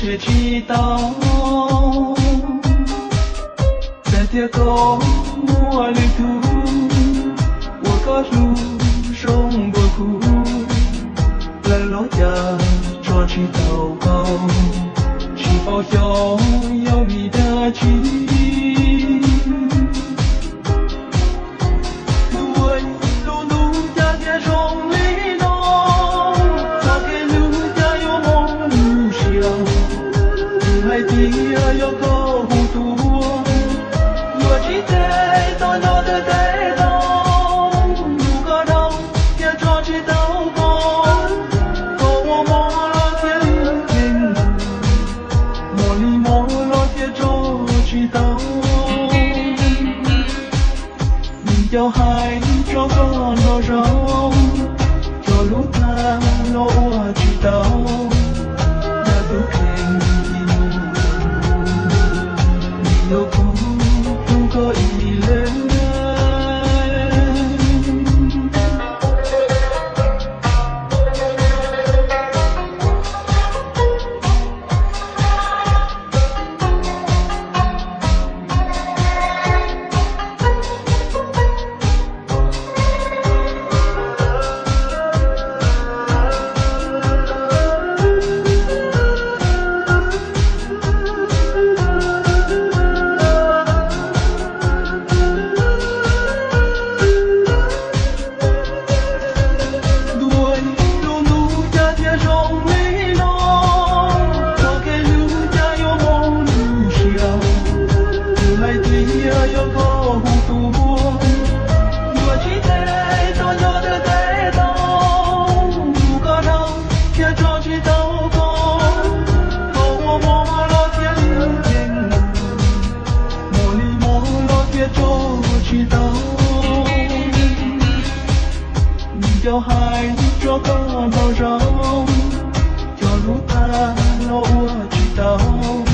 thiaj tsis tau. Txawm tias koj muaj lwm tus uas koj hlub zoo dua kuv, lawv los cas tso tsis tau koj, tsis paub xyov yog vim dab tsi. Tus uas lub ntuj cas thiaj zoo li no, txoj kev hlub cas yuav mob lub siab. Twb hais tias yog koj hu tuaj, yuav tsis tes tau nyob tej teb tau, tus koj dhau thiaj tso tsis tau koj, koj ua mob los thiaj li mus, mus li mob los thiaj tso tsis tau. Vim cov hais tso koj nraum zoov, cov lub tag los ua tsis tau. Yog tus kheej ib hnub, vim yog kuv hlub koj ib leeg. Tus uas lub ntuj cas thiaj zoo li no, txoj kev hlub cas yuav mob lub siab. Twb hais tias yog koj hu tuaj, yuav tsis tes tau nyob tej teb tau, tus koj dhau thiaj tso tsis tau koj, koj ua mob los thiaj li mus, mus li mob los thiaj tso tsis tau. Vim cov hais tso koj nraum zoov, cov lub tag los ua tsis tau.